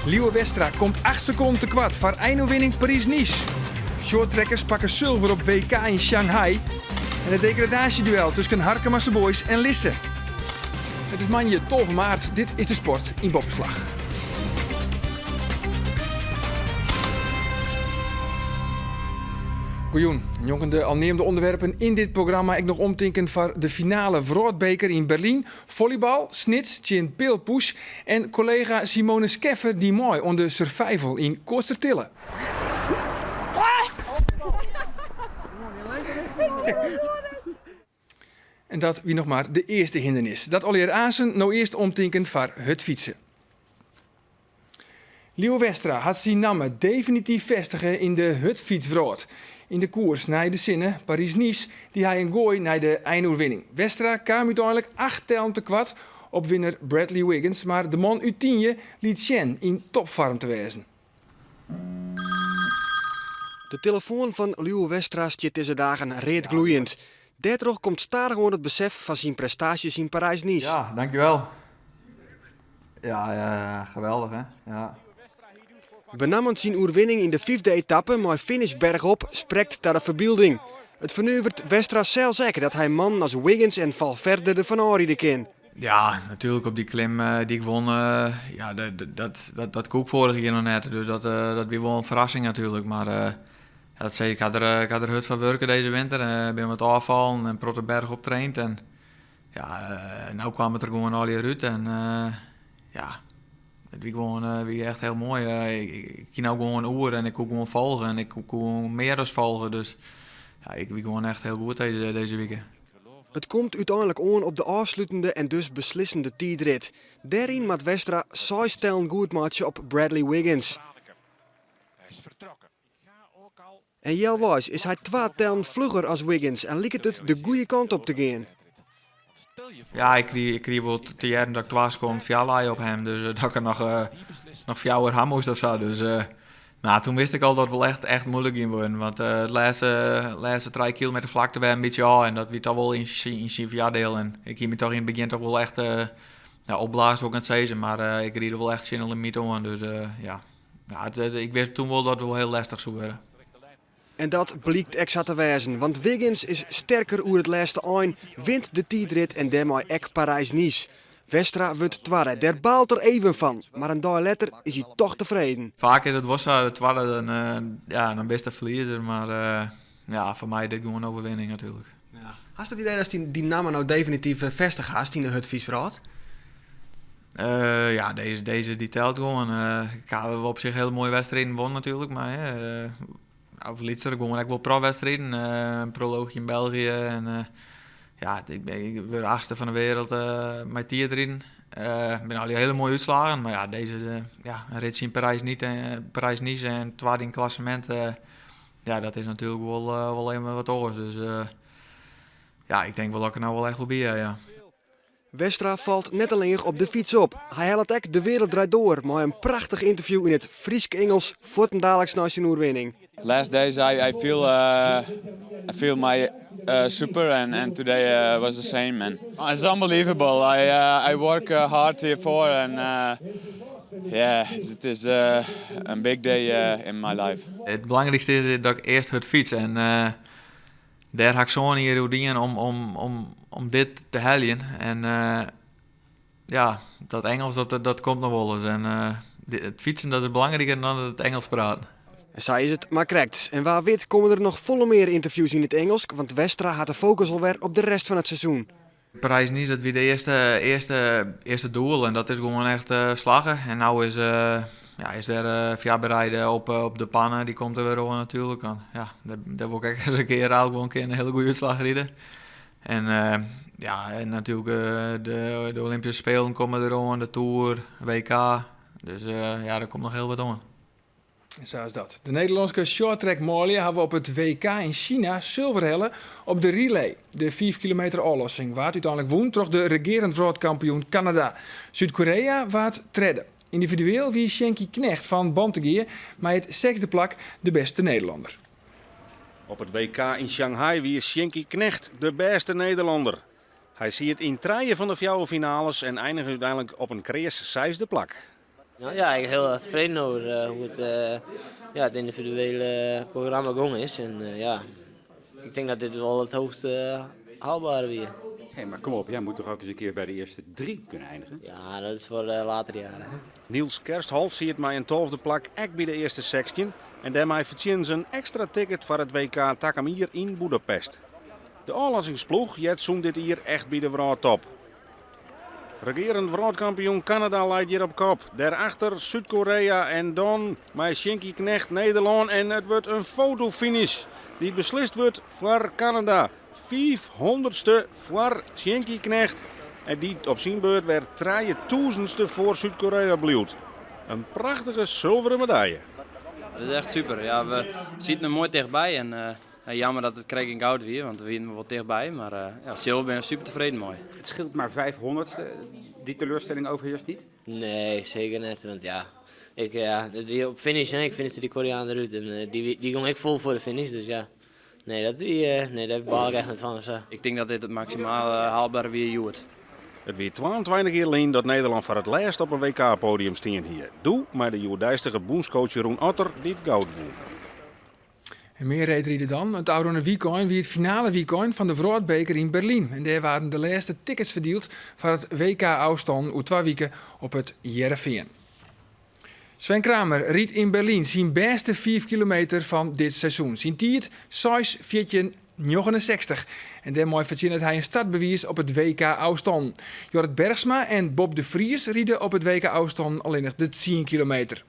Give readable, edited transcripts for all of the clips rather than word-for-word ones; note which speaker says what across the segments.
Speaker 1: Lieuwe Westra komt 8 sekonden te koart foar einoerwinning Parys-Nice. Shorttrackers pakke sulver op WK yn Shanghai. En it degradaasjeduel tusken Harkemase Boys en Lisse. It is moandei 12 maart, dit is de sport yn Boppeslach. Goejûn. Njonken de al neamde ûnderwerpen yn dit programma ek noch omtinken foar de finale wrâldbeker yn Berlyn, follybal, Snits tsjin Peelpush en kollega Simone Skeffer die mei oan de survival yn Koatstertille. En dat wie noch mar de earste hindernis. Dat allegear aansen, no earst omtinken foar hurdfytsen. Lieuwe Westra hat syn namme definityf festige yn de hurdfytswrâld. Yn de koers nei de sinne, Parys-Nice, die hy in goai nei de einoerwinning. Westra kaam úteinlik 8 tellen te koart op winner Bradley Wiggins, mar de man út Tynje liet sjen yn topfoarm te wêzen.
Speaker 2: De telefoan fan Lieuwe Westra stiet dizze dagen readgloeiend. Dêrtroch komt stadichoan it besef fan syn prestaasjes yn Parys-Nice.
Speaker 3: Ja, dankjewel. Ja, ja, geweldich hè. Ja.
Speaker 2: Benammen syn oerwinning yn de fyfde etappe mei finish berchop sprekt ta de ferbylding. It fernuveret Westra sels ek dat hy mannen as Wiggins en Valverde derfan ôfride kin.
Speaker 3: Ja, natuerlik op dy klim dy't ik won, ja, dat, dat, dat, dat koe ik foarich jier noch net. Dus dat, dat wie wol in ferrassing natuerlik. Mar dat sei ik, ik ha der, ik ha der hurd foar wurke dizze winter. Bin wat ôffallen en in protte berchop traind. En ja, no kaam it der gewoan allegear út. En ja, it wie gewoan wie echt hiel moai. Ik gie no gewoan oer en ik koe gewoan folge en ik koe gewoan mear as folge. Dus ja, ik wie gewoan echt hiel goed dizze, dizze wike.
Speaker 2: It komt úteinlik oan op de ôfslutende en dus beslissende tiidrit. Dêryn moat Westra seis tellen goedmeitsje op Bradley Wiggins. En healweis is hy twa tellen flugger as Wiggins en liket it de goede kant op te gean.
Speaker 3: Ja, ik krige, ik krige wol te hearren dat ik twa sekonden foar lei op him. Dus dat ik er noch, noch fjouwer ha moast of sa. Dus nou, toen wist ik al dat it wol echt, echt muoilik gien worden. Want it lêste, lêste trije kilometer flakte wer in bytsje ôf. En dat wie toch wol yn syn, yn syn foardiel. En ik hie my toch yn it begjin toch wol echt ja, opblaasd, wol ik net sizze. Mar ik ried wol echt tsjin de limyt oan. Dus ja, ja it, ik wist toen wol dat it wol hiel lestich soe wurde.
Speaker 2: En dat blykt ek sa te wêzen, want Wiggins is sterker oer it lêste ein, wint de tiidrit en dêrmei ek Parys-Nice. Westra wurdt twadde, dêr baalt er even fan, mar in dei letter is hy toch tefreden.
Speaker 3: Faak is it wol sa, de twadde, dan, ja, dan bist de ferliezer, mar ja, foar my dit gewoan in overwinning natuerlik.
Speaker 2: Ja. Hast it idee datst dyn namme no definityf festige hast yn de hurdfytswrâld?
Speaker 3: Ja, deze, deze die telt gewoan. Ik ha op sich hiele moaie wedstriden wûn natuerlik, mar of lytser, gewoan ek wol profwedstriden. In proloochje yn België en ja, ik bin, ik wurd achtste fan de wereld mei tiidriden. Binne allegear hiele moaie útslaggen, mar ja, deze, ja, in ritsje yn Parys-Nice, Parys-Nice en twadde yn klassemint, ja, dat is natuerlik wol, wol even wat oars. Dus ja, ik tink wol dat ik der no wol echt wol by ha, ja.
Speaker 2: Westra falt net allinnich op de fyts op. Hy hellet ek De Wereld Draait Door mei in prachtich ynterview yn it Frysk-Ingelsk fuortendaliks nei syn oerwinning.
Speaker 4: Last days I, I feel I feel my super and, and today was the same and it's unbelievable. I I work hard here for and yeah, it is a big day in my life.
Speaker 3: It belangrykste is dat ik earst hurd fyts en Dêr ha ik sân jier oer dien om, om, om, om dit te heljen. En ja, dat Engels dat, dat komt noch wolris. En it fytsen dat is belangriker dan it Engels praten.
Speaker 2: En sa is it mar krekt. En wa wit komme der noch folle mear ynterviews yn it Ingelsk, want Westra hat de fokus alwer op de rest fan it seizoen.
Speaker 3: Parys-Nice, dat wie de earste, earste, earste doel en dat is gewoan echt slagge. En no is, ja, is der foarbereide op, op De Panne, dy komt der wer oan natuerlik. Want ja, dêr, dêr wol ik ek ris in kear eigentlik wol in kear in hiele goede útslach ride. En ja, en natuerlik de, de Olympyske Spelen komme der oan, de Tour, WK. Dus ja, der komt noch hiel wat oan.
Speaker 1: En sa is dat. De Nederlânske shorttrackmanlju hawwe op it WK yn Sina sulver helle op de relay. De 5 kilometer ôflossing waard úteinlik wûn troch de regearend wrâldkampioen Kanada. Súd-Koreä waard tredde. Yndividueel wie Sjinkie Knegt fan Bantegea mei it sechsde plak de bêste Nederlanner.
Speaker 5: Op it WK yn Shanghai wie Sjinkie Knegt de bêste Nederlanner. Hy siet yn trije fan de fjouwer finales en einige úteinlik op in kreas seisde plak.
Speaker 6: Ja, ik bin hiel erch tefreden oer hoe't it, ja, it yndividuele programma gong is. En ja, ik tink dat dit wol it heechst haalbere wie.
Speaker 7: Hey, maar kom op, jij moet toch ook eens een keer bij de eerste drie kunnen eindigen?
Speaker 6: Ja, dat is voor latere jaren.
Speaker 5: Niels Kerstholt siet mei in tolfde plak ek by de earste 16 en dêrmei fertsjinne se in ekstra ticket foar it WK takom jier yn Boedapest. De ôflossingsploech heart sûnt dit jier echt by de wrâldtop. Regearend wrâldkampioen Kanada leit hjir op kop. Dêrachter Súd-Korea en dan mei Sjinkie Knegt Nederlân en it wurdt in fotofinish dy't beslist wurdt foar Kanada. Fiifhûndertste foar Sjinkie Knegt en dy't op syn beurt wer trijetûzenste foar Súd-Korea bliuwt. In prachtige sulveren medalje.
Speaker 4: Dat is echt super. Ja, we sieten der moai tichtby en jammer dat it krekt gjin goud wie, want we wienen wol tichtby. Mar ja, sulver binne we super tefreden mei.
Speaker 7: Het scheelt maar 500ste. Die teleurstelling overheerst niet?
Speaker 6: Nee, seker net. Want ja, ik, ja, it wie op finish, hè. Ik finishte dy Koreaan derút en dy, dy gong ek fol foar de finish. Dus ja, nee, dat wie, nee, dêr baal ik echt net fan. Ofsa.
Speaker 4: Ik tink dat dit it maksimaal haalbere wie hjoed.
Speaker 5: It wie 22 jier lyn dat Nederlân foar it lêst op in WK-podium stien hie. Doe mei de hjoeddeistige bûnscoach Jeroen Otter dy't goud wûn.
Speaker 1: En mear reedride dan. It ôfrûne wykein wie it finale wykein fan de Wrâldbeker yn Berlyn. En dêr waarden de lêste tickets ferdield foar it WK ôfstannen oer twa wike op it Hearrenfean. Sven Kramer rydt yn Berlyn syn bêste 5 kilometer fan dit seizoen. Syn tiid 6:14:69. En dêrmei fertsjinnet hy in startbewiis op it WK ôfstannen. Jorrit Bergsma en Bob de Vries ride op it WK ôfstannen allinnich de 10 kilometer.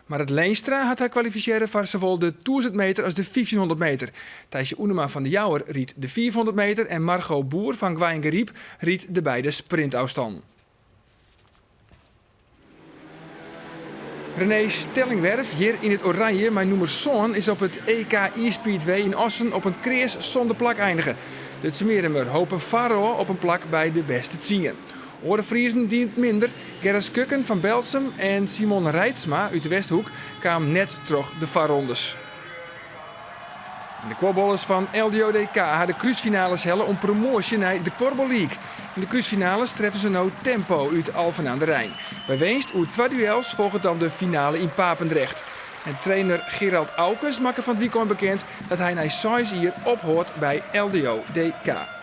Speaker 1: Marrit Leenstra hat har kwalifisearre foar sawol de 1000 meter as de 1500 meter. Thijsje Oenema fan De Jouwer rydt de 500 meter en Margot Boer fan Goaiïngaryp rydt de beide sprintôfstannen. René Stellingwerf, hjir yn it oranje mei nûmer sân, is op it EK iisspeedway yn Assen op in kreas sânde plak einige. De Tsjummearumer hope foarôf op in plak by de bêste tsien. Oare Friezen dienen it minder. Gerrit Schukken fan Berltsum en Simon Reitsma út de Westhoek kamen net troch de foarrondes. En de kuorballers fan LDODK ha de krúsfinales helle om promoasje nei de Kuorbal League. Yn de krúsfinales treffe se no Tempo út Alphen aan de Rijn. By winst oer twa duels folget dan de finale yn Papendrecht. En trainer Gerald Aukes makke fan it wykein bekend dat hy nei seis jier ophâldt by LDODK.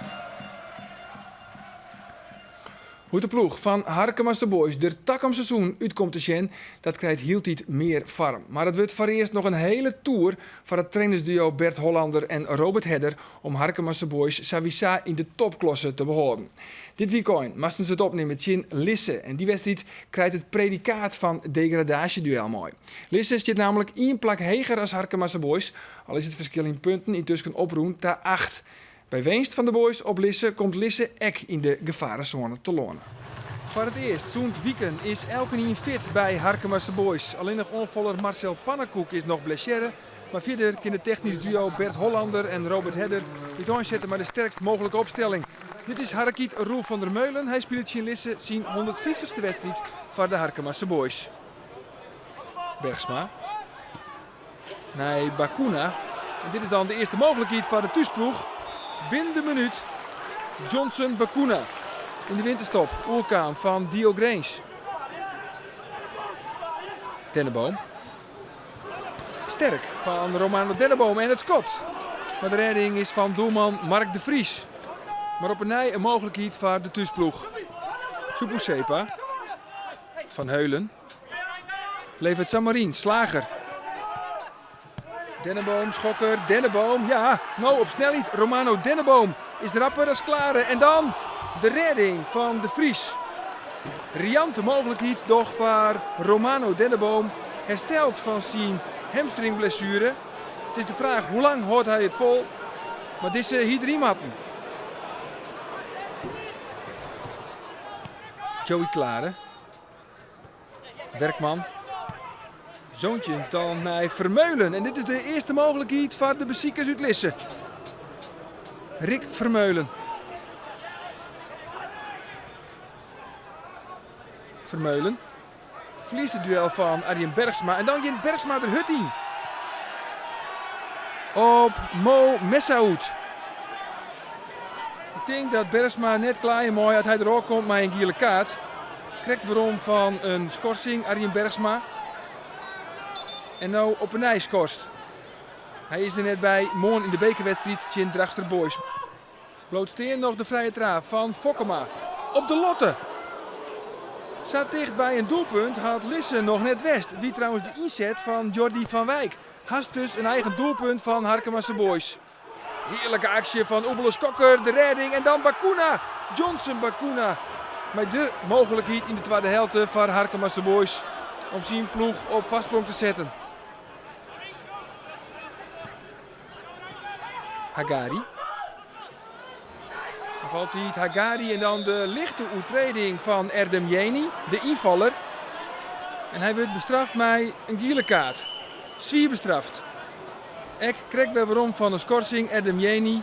Speaker 1: Hoe't de ploech fan Harkemase Boys der takom seizoen út komt te sjen, dat krijt hieltyd mear foarm. Mar it wurdt foarearst noch in hiele toer foar it trainersduo Bert Hollander en Robert Herder om Harkemase Boys sawiesa yn de topklasse te behâlden. Dit wykein moasten se it opnimme tsjin Lisse en dy wedstriid krijt it predikaat fan degradaasjeduel mei. Lisse stiet nammentlik ien plak heger as Harkemase Boys, al is it ferskil yn punten yntusken oprûn ta acht. By winst fan de Boys op Lisse komt Lisse ek yn de gefaresône telâne. Foar it earst sûnt wiken is elkenien fit by Harkemase Boys. Allinnich oanfaller Marcel Pannekoek is noch blessearre, mar fierder kin it technysk duo Bert Hollander en Robert Herder úteinsette mei de sterkst mooglike opstelling. Dit is Harrekyt Roel van der Meulen, hy spilet tsjin Lisse syn 150ste wedstriid foar de Harkemase Boys. Bergsma nei Bacuna. En dit is dan de earste mooglikheid foar de thúsploech. Binnen de minút Johnson Bacuna yn de winterstop oerkaam fan Dio Grins. Denneboom. Sterk fan Romano Denneboom en it skot. Mar de rêding is fan doelman Mark de Vries. Mar op 'e nij in mooglikheid foar de thúsploech. Supusepa. Van Heulen. Levert Samarien, Slager. Denneboom, Schokker, Denneboom. Ja, no op snelheid. Romano Denneboom is rapper as Klare. En dan de rêding fan De Vries. Riante mooglikheid doch foar Romano Denneboom. Hersteld fan syn hamstringblessuere. It is de fraach hoe lang hâldt hy it fol. Mar dizze hie deryn moatten. Joey Klare. Werkman. Zoontjens dan nei Vermeulen. En dit is de earste mooglikheid foar de besikers út Lisse. Rick Vermeulen. Vermeulen ferliest it duel fan Arjen Bergsma. En dan giet Bergsma der hurd yn. Op Mo Messaoud. Ik tink dat Bergsma net kleie mei as hy derôf komt mei in giele kaart. Krekt werom fan in skorsing, Arjen Bergsma. En no op 'e nij skorst. Hy is der net by moarn yn de bekerwedstriid tsjin Drachtster Boys. Bliuwt stean noch de frije traap fan Fokkema op de latte. Sa ticht by in doelpunt hat Lisse noch net west. It wie trouwens de ynset fan Jordi van Wijk. Hast dus in eigen doelpunt fan Harkemase Boys. Hearlike aksje fan Oebele Skokker, de rêding en dan Bacuna. Johnson Bacuna mei de mooglikheid yn de twadde helte foar Harkemase Boys om syn ploech op foarsprong te setten. Hagari. Noch altyd Hagari en dan de lichte oertreding fan Erdem Yeni, de ynfaller. En hy wurdt bestraft mei in giele kaart. Swier bestraft. Ek krekt wer werom fan in skorsing Erdem Yeni.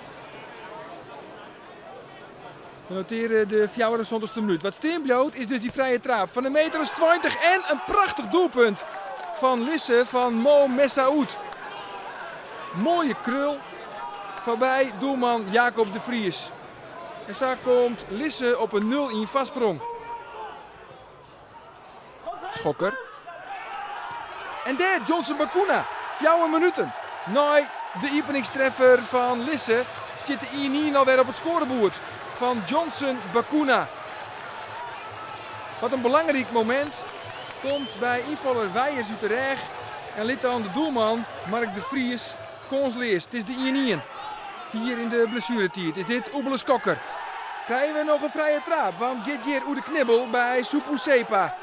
Speaker 1: We notearje de fjouwerensanttichste minút. Wat stean bliuwt is dus dy frije traap fan in meter as 20 en in prachtich doelpunt fan Lisse fan Mo Messaoud. Moaie krul foarby doelman Jacob de Vries. En sa komt Lisse op in 0-1 foarsprong. Schokker. En dêr Johnson Bacuna. Fjouwer minuten nei de iepeningstreffer fan Lisse stiet de 1-1 alwer op it skoareboerd fan Johnson Bacuna. Wat in belangryk momint. Komt by ynfaller Wijers út de rêch en lit dan de doelman Mark de Vries kânsleas. It is de 1-1. Fier yn de blessueretiid is dit Oebele Skokker. Krije we noch in frije traap, want giet hjir oer de knibbel by Supusepa.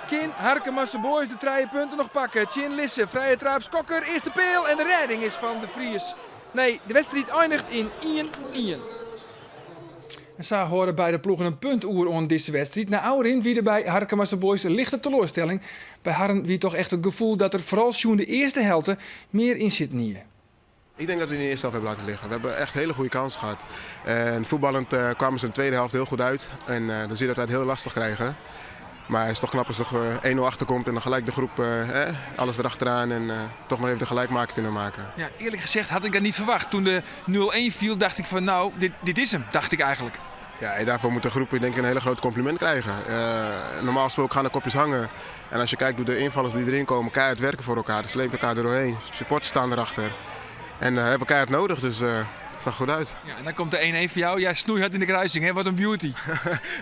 Speaker 1: Kin Harkemase Boys de trije punten noch pakke tsjin Lisse? Frije traap Skokker, earste peal en de rêding is fan De Vries. Nee, de wedstriid einiget yn 1-1. En sa hâlde beide ploegen in punt oer oan dizze wedstriid. Nei ôfrin wie der by Harkemase Boys in lichte teloarstelling. By harren wie toch echt it gefoel dat der foaral sjoen de earste helte mear yn sitten hie.
Speaker 8: Ik denk dat we in de eerste helft hebben laten liggen. We hebben echt hele goede kansen gehad. En voetballend kwamen ze in de tweede helft heel goed uit. En dan zie je dat wij het heel lastig krijgen. Maar het is toch knap als er 1-0 achterkomt en dan gelijk de groep alles erachteraan en toch nog even de gelijkmaker kunnen maken.
Speaker 1: Ja, eerlijk gezegd had ik dat niet verwacht. Toen de 0-1 viel dacht ik van nou, dit is hem, dacht ik eigenlijk.
Speaker 8: Ja, en daarvoor moet de groep denk ik een hele groot compliment krijgen. Normaal gesproken gaan de kopjes hangen. En als je kijkt hoe de invallers die erin komen, keihard werken voor elkaar. Ze slepen elkaar er doorheen. Supporters staan erachter. En hebben keihard nodig, dus het zag goed uit.
Speaker 1: Ja, en dan komt de 1-1 voor jou. Jij snoeihard in de kruising, hè? Wat een beauty.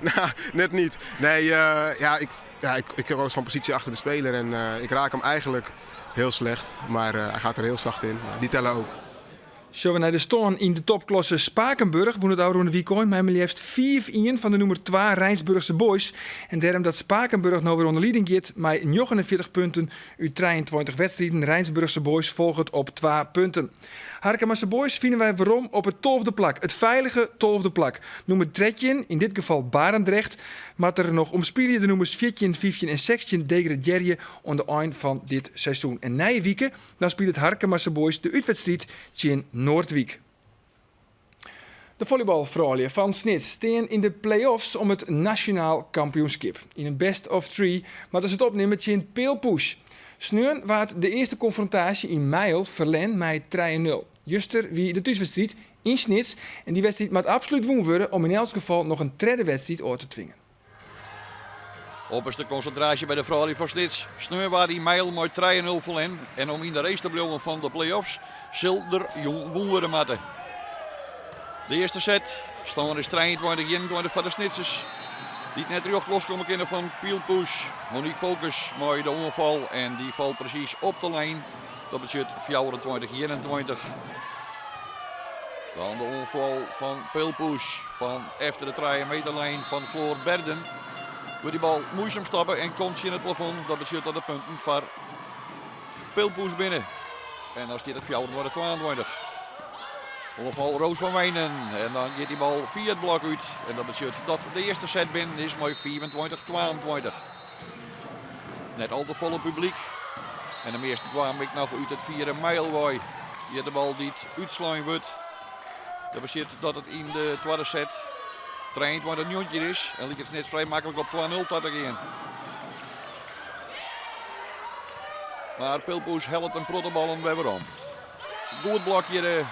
Speaker 8: Nou, net niet. Nee, ja, ik heb ook zo'n positie achter de speler. En ik raak hem eigenlijk heel slecht. Maar hij gaat er heel zacht in. Maar die tellen ook.
Speaker 1: Sjogge we nei de stân yn de topklasse Spakenburg wûn it ôfrûne wykein mei mar leafst 5-1 fan de nûmer 2 Rijnsburgse Boys. En dêrom dat Spakenburg no wer oan de lieding giet mei 49 punten út 23 wedstriden. Rijnsburgse Boys folget op 2 punten. Harkemase Boys fine wy werom op it tolfde plak, it feilige tolfde plak. Nûmer 13, yn dit gefal Barendrecht, moat der noch om spylje. De nûmers 14, 15 en 16 degradearje oan de ein fan dit seizoen. En nije wike dan spilet Harkemase Boys de útwedstriid tsjin Noordwijk. De follybalfroulju fan Snits stean yn de play-offs om it nasjonaal kampioenskip. Yn in best of three moatte se it opnimme tsjin Peelpush. Sneon waard de earste konfrontaasje yn Meijel ferlern mei 3-0. Juster wie de thúswedstriid yn Snits en dy wedstriid moat absolút wûn wurde om yn elts gefal noch in tredde wedstriid ôf te twingen.
Speaker 9: Opperste konsintraasje by de froulju fan Snits. Sneon waard yn Meijel mei 3-0 ferlern en om yn de race te bliuwen fan de play-offs sil der jûn wûn wurde moatte. De earste set, stân is 23-21 foar de Snitsers, dy't net rjocht loskomme kinne fan Peelpush. Monique Focus mei de oanfal en dy falt presys op de lijn. Dat betsjut 24-21. Dan de oanfal fan Peelpush fan efter de trije meterlijn fan Floor Berden. Wurdt dy bal muoisum stoppe en komt tsjin it plafond. Dat betsjut dat de punten foar Peelpush binne. En dan stiet it 24-22. Oanfal Roos van Wijnen. En dan giet dy bal fia it blok út. En dat betsjut dat de earste set binnen is mei 25-22. Net al te folle publyk. En de measten kwamen ek noch út it fiere Meijel wei. Hjir de bal dy't útslein wurdt. Dat betsjut dat it yn de twadde set 23-19 is. En liket Snits frij maklik op 2-0 ta te gean. Mar Peelpush hellet in protte ballen wer werom. Goed blok hjir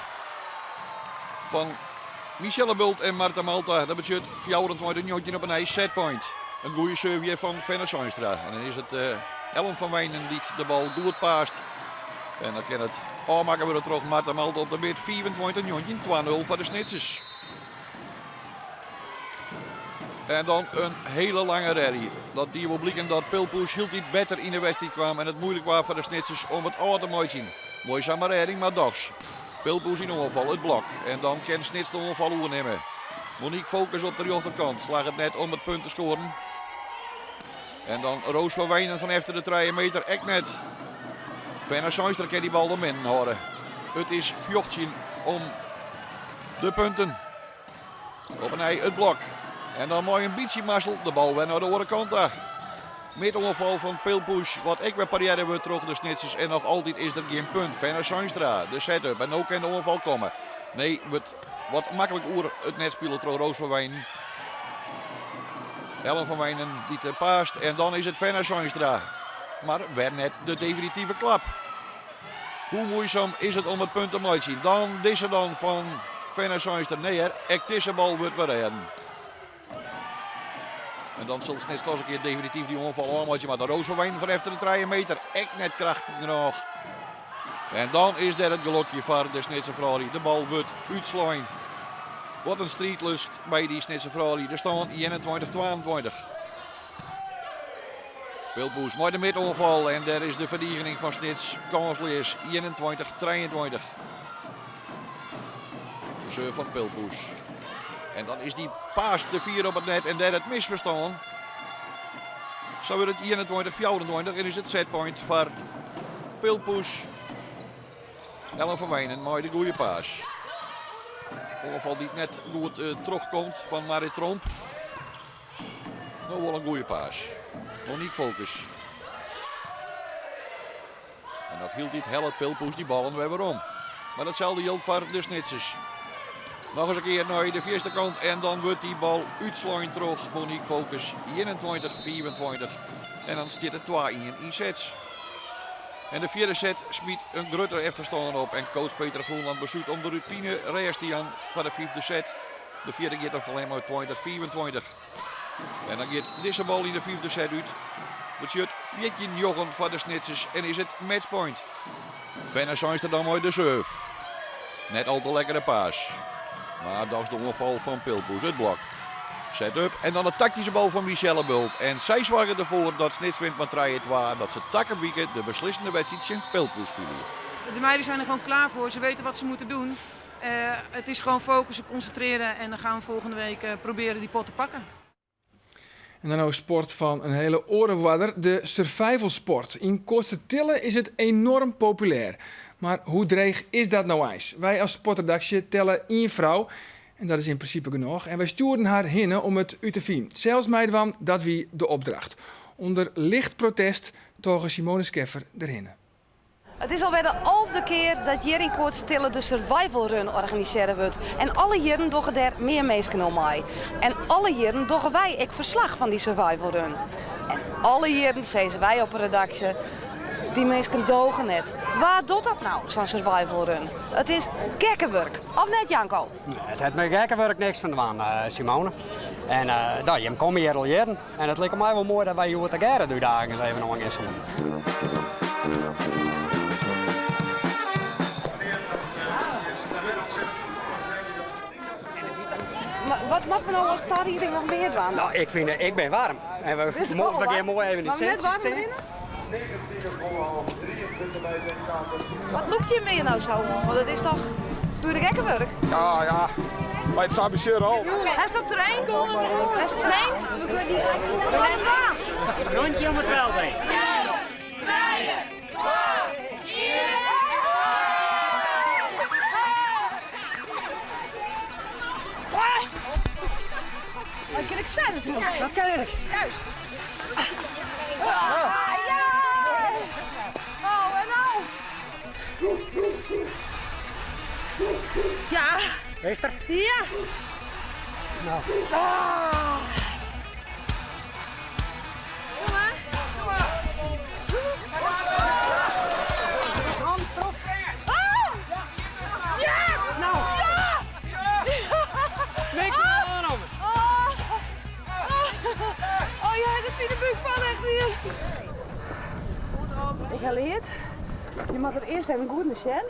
Speaker 9: fan Michelle Bult en Marta Malta. Dat betsjut 24-19 op 'e nij setpoint. In goede serve hjir fan Fenna Seinstra. En dan is it Ellen van Wijnen dy't de bal goed paast. En dan kin it ôfmakke wurde troch Marta Malte op de mid. 25-19, 2-0 foar de Snitsers. En dan in hele lange rally. Dat die wol bliken dat Peelpoes hieltyd better yn de wedstriid kwam en it moeilik waard foar de Snitsers om it ôf te meitsjen. Muoisame rêding, mar dochs. Peelpoes yn oanfal, it blok. En dan kin Snits de oanfal oernimme. Monique Focus op de rjochterkant slagget net om it punt te skoaren. En dan Roos van Wijnen fan efter de trije meter ek net. Fenna Seinstra kin dy bal dan binnen hâlde. It is fjochtsjen om de punten. Op 'e nij it blok. En dan mei in bytsje mazzel de bal wer nei de oare kant ta. Midoanfal fan Peelpoes, wat ek wer parearre wurdt troch de Snitsers. En noch altyd is der gjin punt. Fenna Seinstra, de set-up. En no kin de oanfal komme. Nee, wurdt wat maklik oer it net spile troch Roos van Wijnen. Ellen van Wijnen dy't paast. En dan is it Fenna Seinstra. Mar wer net de definitive klap. Hoe muoisum is it om it punt te meitsjen? Dan dizze dan fan Fenna Seinstra. Nee hear, ek dizze bal wurdt wer rêden. En dan sil Snits toch eens in kear definityf dy oanfal ôfmeitsje moatte. Roos van Wijnen fan efter de trije meter. Ek net krachtich genôch. En dan is der it gelokje foar de Snitser froulju. De bal wurdt útslein. Wat in striidlust by dy Snitser froulju. De stân 21-22. Peelpoes mei de midoanfal en dêr is de ferdigening fan Snits kânsleas. 21-23. De serve fan Peelpoes. En dan is dy paas te fier op it net en dêr it misferstân. Sa wurdt it 21-24 en is it setpoint foar Peelpoes. Ellen van Wijnen mei de goede paas. Oanfal dy't net goed trochkomt fan Marit Tromp. No wol in goede paas. Monique Focus. En noch hieltyd hellet Peelpoes dy ballen wer werom. Mar datselde jildt foar de Snitsers. Noch ris in kear nei de fierste kant en dan wurdt dy bal útslein troch Monique Focus. 21-25 en dan stiet it 2-1 yn sets. En de fjirde set smyt in grutte efterstân op en coach Peter Groenland beslút om de rutine rêst te jaan foar de fyfde set. De fjirde giet dan ferlern mei 20-25. En dan giet dizze bal yn de fyfde set út. Betsjut 14-9 foar de Snitsers en is it matchpoint. Fenna Seinstra dan mei de serve. Net al te lekkere paas. Mar dochs de oanfal fan Peelpoes it blok. Set up en dan de taktyske bal fan Michelle Bult. En sy soarget derfoar dat Snits wint mei 3-2 en dat se takom wike de beslissende wedstriid tsjin Peelpoes spylje.
Speaker 10: De meiden zijn er gewoon klaar voor. Ze weten wat ze moeten doen. Het is gewoon focussen, concentreren en dan gaan we volgende week proberen die pot te pakken.
Speaker 1: En dan no sport fan in hiele oare oarder, de survivalsport. Yn Koatstertille is it enoarm populêr. Mar hoe dreech is dat no eins? Wy as sportredaksje telle ien frou en dat is yn prinsipe genôch. En wy stjoerden har hinne om it út te finen. Sels meidwaan, dat wie de opdracht. Under licht protest tôge Simone Scheffer derhinne.
Speaker 11: It is alwer de alfde kear dat hjir yn Koatstertille de Survival Run organisearre wurdt. En alle jierren dogge dêr mear minsken oan mei. En alle jierren dogge wy ek ferslach fan dy Survival Run. En alle jierren sizze wy op 'e redaksje, dy minsken doge net. Wa docht dat no, sa'n Survival Run? It is gekkewurk, of net Janko?
Speaker 12: It hat mei gekkewurk niks fan dwaan, Simone. En no, jim komme hjir al jierren. En it liket my wol moai dat wy hjoed tegearre de útdaging ris even oangean soenen.
Speaker 11: Wat moatte we no as tarieding noch mear dwaan?
Speaker 12: No, ik fyn, ik bin waarm. En we we gean moai even yn it sintsje stean.
Speaker 11: Wat lûkt jim mear no sa oan? Want it is toch pure gekkewurk?
Speaker 13: Ja, ja. Mar it is ambisjeus al.
Speaker 11: Hast op traind? Hast traind? Wat is dwaan?
Speaker 12: Rondje om it feld heen.
Speaker 14: Trije, twa, ien.
Speaker 11: Dat kin ik sa natuerlik.
Speaker 12: Dat kin ik.
Speaker 11: Juist. Ah, ja! Oh, en nou? Ja.
Speaker 12: Meester?
Speaker 11: Ja.
Speaker 12: Nou.
Speaker 11: Ah. Kom maar. Kom maar. Ah! Ja!
Speaker 12: Nou.
Speaker 11: Ja!
Speaker 12: Niks aan ommers.
Speaker 11: Oh. Oh. Ik ha leard, je moatte der earst even goed nei sjen.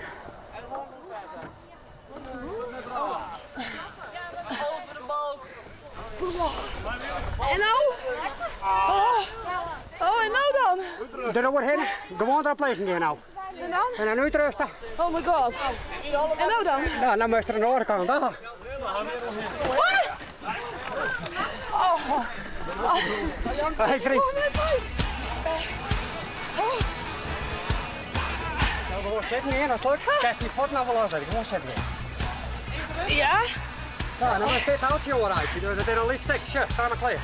Speaker 11: En no? Oh, oh en no dan?
Speaker 12: Deroerhinne, gewoan derop lizzen gean no.
Speaker 11: En dan?
Speaker 12: En dan útrêste.
Speaker 11: Oh my god. En no dan?
Speaker 12: No, dan moatst der oan de oare kant ôf.
Speaker 11: Oh. Oh.
Speaker 12: Hey, vriend.
Speaker 11: Oh, nee, nee. Oh.
Speaker 12: Nou, gewoan sitten gean, as it lukt. Kinst dyn fuotten noch wol loslitte, gewoan sitten gean.
Speaker 11: Ja?
Speaker 12: Ja, dan is dit houtje oereitsje, dus it is in lyts stik. Sjoch, samen klear.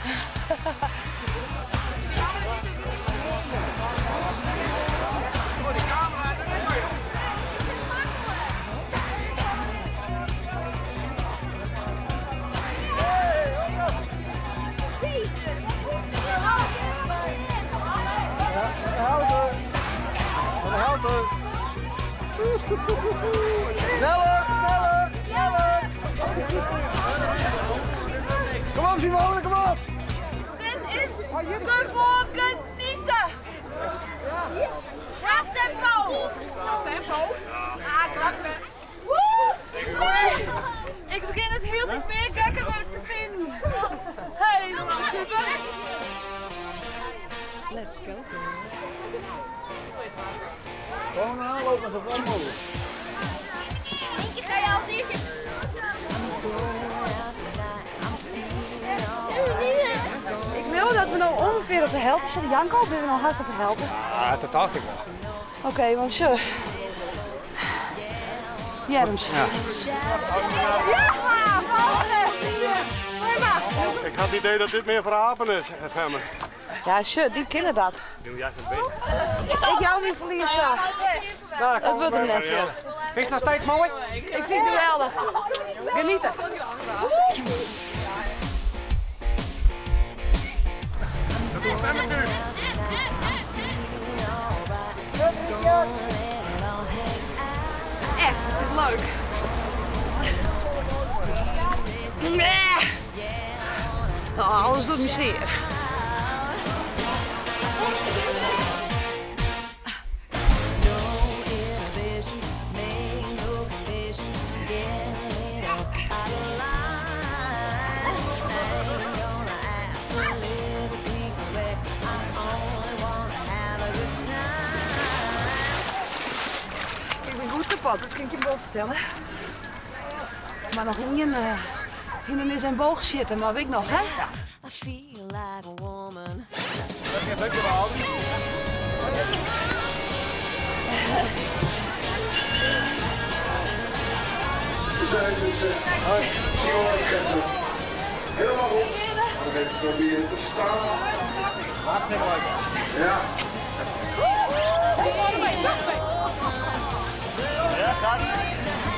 Speaker 13: Sneller, sneller, sneller! Kom op, Simone, kom op!
Speaker 14: Dit is gewoon genieten! Graag tempo! Tempo? Ah, klappen. Woe! Ik begin it hieltyd mear gekkewurk te finen. Helemaal super.
Speaker 15: Let's go, girls.
Speaker 13: Gewoon aanlopen zo ver mogelijk.
Speaker 14: Eentje ga je als eerste.
Speaker 11: Ik wil dat we nou ongeveer op de helte zitten. Janko, ben we nou haast op de helte?
Speaker 12: Ja, dat dacht ik wel.
Speaker 11: Oké, want zo. Jerms.
Speaker 12: Ja.
Speaker 14: Ja, volgende! Gooi maar!
Speaker 13: Ik had het idee dat dit meer voor apen is, Femme.
Speaker 11: Ja, shit, die kennen dat.
Speaker 13: Doe jij een beetje.
Speaker 11: Ik jou niet verlies daar. Het wordt hem net.
Speaker 12: Vind je het nog steeds mooi?
Speaker 11: Ik vind het geweldig. Genieten. Echt, het is leuk. Nee. Oh, alles doet me zeer. Ik ben goed kapot, dat kan ik je wel vertellen. Maar nog ien uh, in zijn boog zitten, maar weet ik nog, hè?
Speaker 15: I feel like a woman.
Speaker 13: Dankjewel.
Speaker 8: We zijn dus Simone Scheffer. Helemaal goed. Nog even proberen te staan.
Speaker 13: Hartstikke leuk.
Speaker 8: Ja.
Speaker 13: Ja, gaat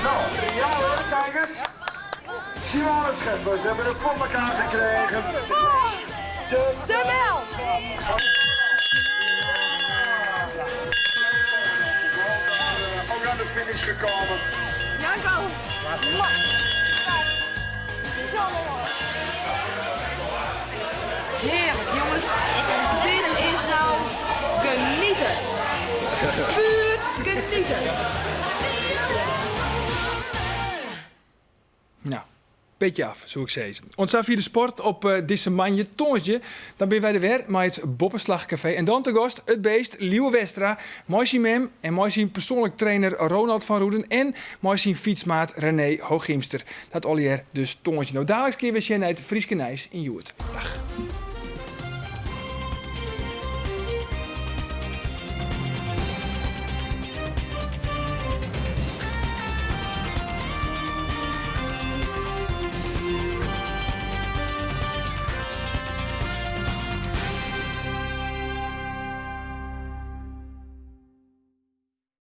Speaker 8: Nou, ja hoor, kijk eens. Simone Scheffer, ze hebben het voor elkaar gekregen.
Speaker 11: De, de bel!
Speaker 8: Ook aan de finish gekomen.
Speaker 11: Janko! Heerlijk jongens. Dit is nou genieten. Puur genieten.
Speaker 1: Nou, petje af, soe ik sizze. Oant safier de sport op uh, dizze moandei tongersdei. Dan binne wy der wer mei it Boppeslachkafee. En dan te gast it beest Lieuwe Westra, mei syn mem en mei syn persoanlik trainer Ronald van Roeden en mei syn fytsmaat René Hooghiemster. Dat allegear dus tongersdei. No daliks kinne we sjen nei it Fryske nijs yn Hjoed. Dag.